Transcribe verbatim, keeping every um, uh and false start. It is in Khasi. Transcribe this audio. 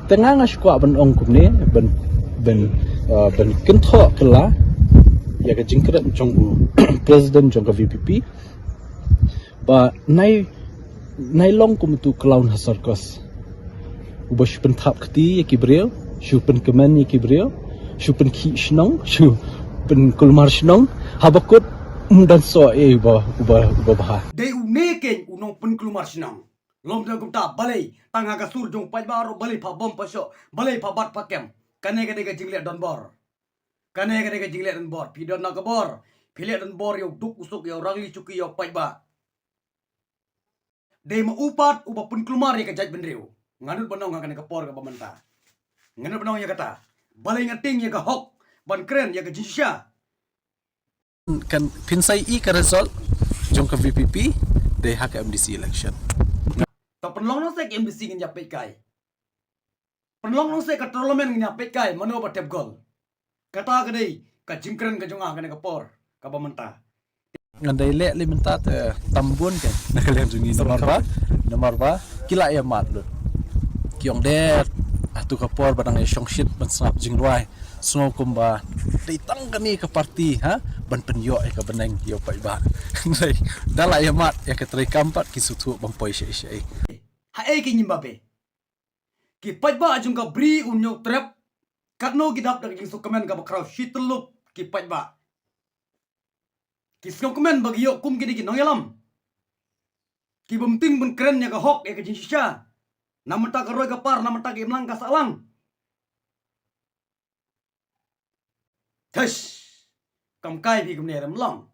Te nga nga shu kwah ban ong kumne, ban, ban, uh, ban kynthoh kylla ïa ka jingkren jong u president jong ka V P P, ba nai, nai long kum utu u clown ha circus, uba shu pynthap kti ïa ki briew, shu pynkmen ïa ki briew, shu pynkhih shnong, shu pynkulmar shnong. Haba kut, um dang soh ei uba, uba, uba bha. Dei une keiñ u nongpynkulmar shnong. Lymda kumta balei tang ha ka sur jong u paidbah ruh balei pha bom pha shoh, balei pha bat pha kem. Kane ka dei ka jingleh donbor. Kane ka dei ka jingleh donbor. Phi don na ka bor, phi leh donbor ïa u duk u suk, ïa u rangli shuki, ïa u paidbah. Dei ma u pat uba pynkulmar ïa ka jaitbynriew. Nga nud ban ong ha kane ka por kaba mynta, nga nud ban ong ïa kata. Balei nga tieng ïa ka hok ban kren ïa ka jingshisha? Kan phin sa ïohi ka result jong ka V P P dei ha ka M D C election. Ta pynlong noh seh ka M D C, ngin ïa peit kai. Pynlong noh seh ka tournament, ngin ïa peit kai mano ba tep gol. Kata ka dei ka jingkren ka jong nga ha kane ka por kaba mynta. Ngan dei leh lei mynta te tam bun ka na ka liang jong ngi, namar ba, namar ba ki la ïa mad lut. Ki ong de, ha tu ka por ba dang ïa shongshit ban sngap jingrwai, sngew kumba dei tang kane ka party, ha, ban pynïoh ïa ka bneng ïa u paidbah. Dei, da la ïa mad ïa ka treikam pat ki sngewthuh bym poi shaei shaei. Haei ki ngim babe? Ki paidbah jong ka Bri U Hynñiewtrep, katno ki dap da ka jingsngewkmen kaba khraw shi tyllup ki paidbah. Ki sngewkmen ba ki ïoh kum kine ki nongïalam ki bym tieng ban kren ïa ka hok, ïa ka jingshisha. Na mynta ka roi ka par, na mynta ka imlang ka sahlang. Theish, kam kai phi kumne, rem long.